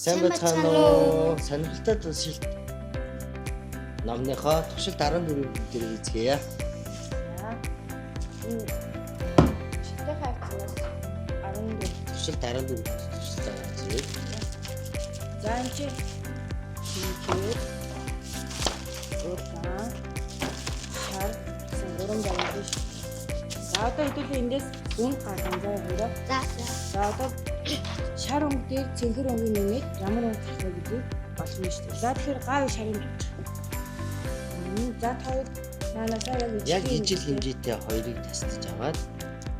Сайн байцгаана уу? Сонирхолтой туршилт номныхоо туршилт 14 дээр хийцгээе. За. Энэ шилтэйхээ авцнаас 14. Туршилт 14 туршилт авцгаа. За энэ чи хийхээр улаан шар гэсэн гурван баян биш. За одоо хэдүүлээ эндээс өнгө гарган заа хоёроо. За. За одоо шар өнгө дээр цэнхэр өнгийг нэмээд ямар өнгө гарах вэ гэдгийг олно шүү дээ. За тэгэхээр гав шарын за та хоёр наанасаа яг Яг ижил хэмжээтэй хоёрыг тасдаж аваад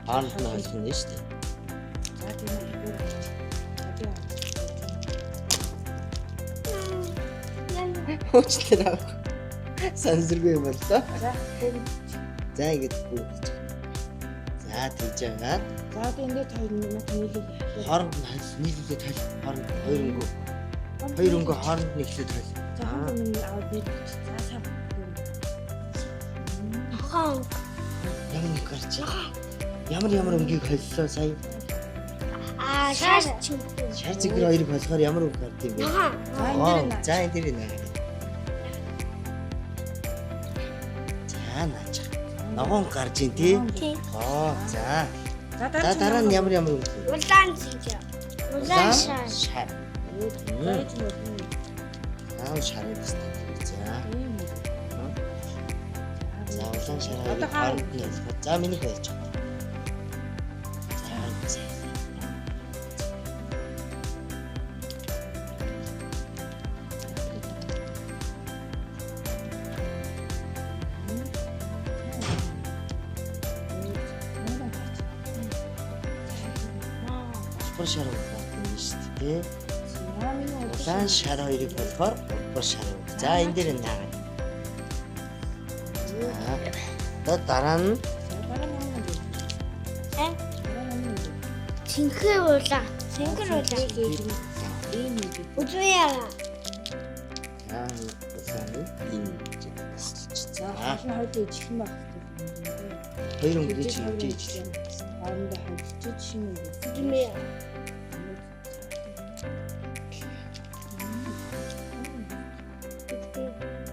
хооронд нь холих нь шүү дээ. За тийм үү. За би Уучлаарай авах. Сансэргүй юм боллоо. За бүгд За ингэж бүгд. За тийж агаад За одоо энэ дээр хоёр нэмээд нийлүүл яах вэ? хооронд нь холь нийлүүлээд холь хооронд хоёр өнгө. Хоёр өнгө хооронд нь эхлээд холь. За хооронд нь аваад нийлүүлчих. За сайн. Ногоон. Ямар өнгө гарч ямар ямар өнгийг холлоо сая. Аа, шар цэнхэр. Шар зэгэр хоёрыг холихоор ямар өнгө гард юм бэ? Ногоон. За энэ дээр Аа, За энэ дээр наа. За наачих. Ногоон гарч ин тий. Тий. Аа за. За За дараа нь ямар ямар өнгө вэ? Улаан цэнхэр. Улаан шар. Шар. За энэ нь улаан. Аа шарыг өстэй. За. Ийм үү. За улаан шар Одоо хоёрыг гар- хооронд нь холихоор. За миний болж байгаа. За за. Улбар шар өнгө юм шүү дээ. За миний Улаан шар хоёрыг болохоор улбар шар өнгө. За энэ дээр наа. За. Одоо дараа нь Дараа нь ямар өнгө? Э? Дараа нь ямар өнгө? Цэнхэр улаан. Цэнхэр улаан. Ийм үү. Үзмээ яа. За улааны энэ гэж тасалж. За За хоол нь хоёул ижилхэн байх хэрэгтэй. хоёр өнгөний хэмжээ ижилхэн. Хоорондоо холилчиж шинэ өнгө. Үзмээ яа.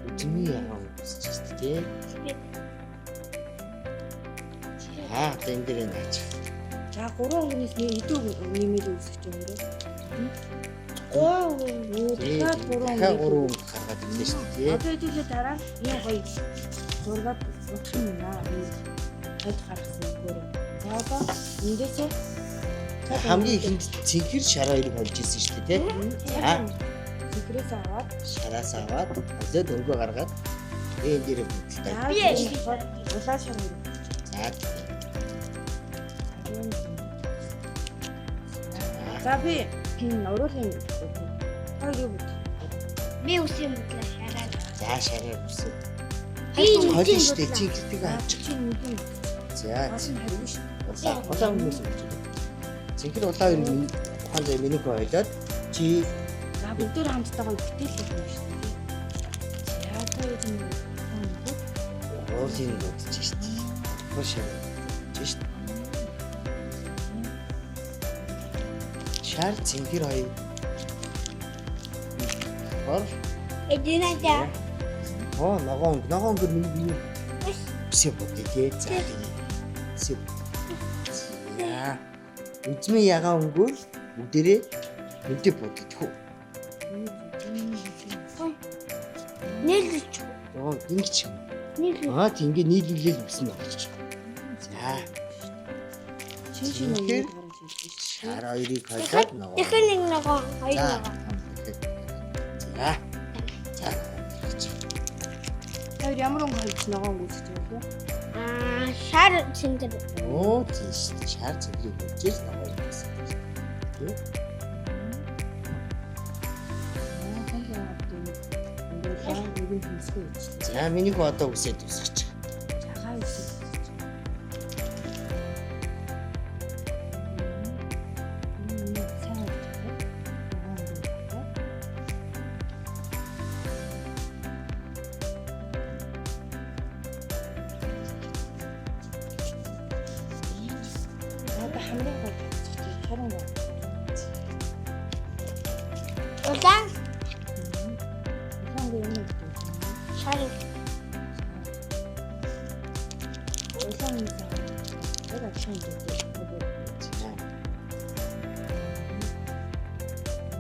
Үзмийн ягаан өнгө гэж шүү дээ. За одоо энэ дээр наач. За гурван өнгөнөөс нэг хэдэн нэмээд үүсгэж байгаа юм бэ? Гурван. Юу дахиад гурван Дахиад гурван өнгө гаргаад ирлээ шүү дээ. Одоо хэдүүлээ дараа нь ийм гоё зургаад бодох юм аа. Хойд гаргасан өнгөөр. За одоо эндээсээ За, хамгийн ихэнд цэнхэр шар хоёрыг холж ирсэн шүү дээ. За цэнхрээс аваад шараас аваад холиод өнгө гаргаад энэ дээр бүтэлтэй. за Би болохоор улаан шар хоёр. За За би уруулын хоёр юу бод? Би үсэн бодлоо шараа. за шараар үсэн. Би Холин шүү дээ. Цэнхэртэйг авчих. Чи нүдэн За бас нь харин шүү. улаан улаан өнгөөс өгч байгаа. Цэнхэр улаан хоёр миний ухаан зай миний холиод чи За бүгдээр хамтдаа гоё бүтээл хийх юм шүү дээ. За одоо юм уулын бодож шүү дээ. Улбар шар бодож шүү дээ. Шар цэнхэр хоёр. Бор. Эдинэ за. Оо ногоон өнгө ногоон өнгөөр миний бие бисээ бодъё тий. За тэгээ. Бисээ. За. Үзмийн ягаан өнгөөр бүгдээрээ нүдэ бодъё тхүү. Нийлүүлж. Оо ингэж. Нийлүүл. Аа тийм ингэ нийлүүлээл үсэн болчих. За. Чин чин өнгө гаргаж ирж шүү. Шар хоёрыг холиод ногоон. Дахин нэг ногоон, хоёр За. ногоон. За. За. Хоёр ямар өнгө холж ногоон үүсгэж байгаа вэ? Аа, шар цэнхэр. Оо тийм шүү дээ. Шар цэнхрийг хольж ногоон гэсэн. Тий. Улаан нэг нь хөмсгөө ижлээ. За миний хөө одоо үсээ дуусгачих. Цагаан үсэг. Сайн болж байна. Одоо хамгийн гол хэсэг чинь шарын гол. Улаан Улаан өнгө ямар өнгөтэй вэ? шар. Улаан өнгө. Яг адилхан өнгөтэй. За.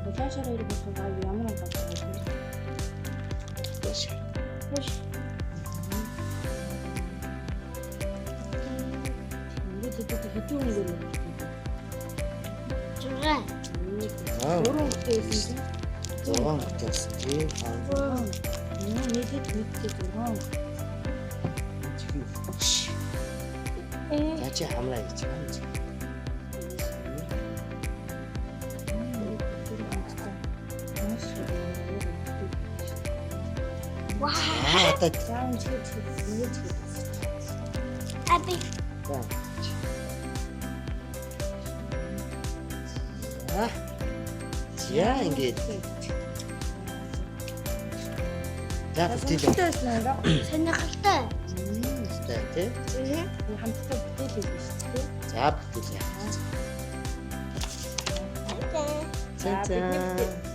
Улаан шар хоёр болохоор ямар өнгө гардаг вэ? Улаан шар. Биш. Ингээд хэдэн хэдэн өнгөөр юм бэ? 6. Аа. Гурван өнгөтэй байсан чинь 6 өнгөтэй болсон тий. 6. Нийлээд нийтдээ 6 өнгө. За чи хамраа хийж байгаа юм. Маш их өнгөтэй. Ваа. Аа одоо За өнчгөж ингэж хийж. Аби. за. За. За ингээд. За бүтээлээ. Сонирхолтой байсан аа. Сонирхолтой. За тий. Хамтдаа бүтээл хийлээ шүү дээ. За бүтээлээ. За За за.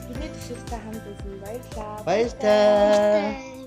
бидний төсөлтэй хамт байсан баярлалаа. Баярлалаа. Баярлалаа.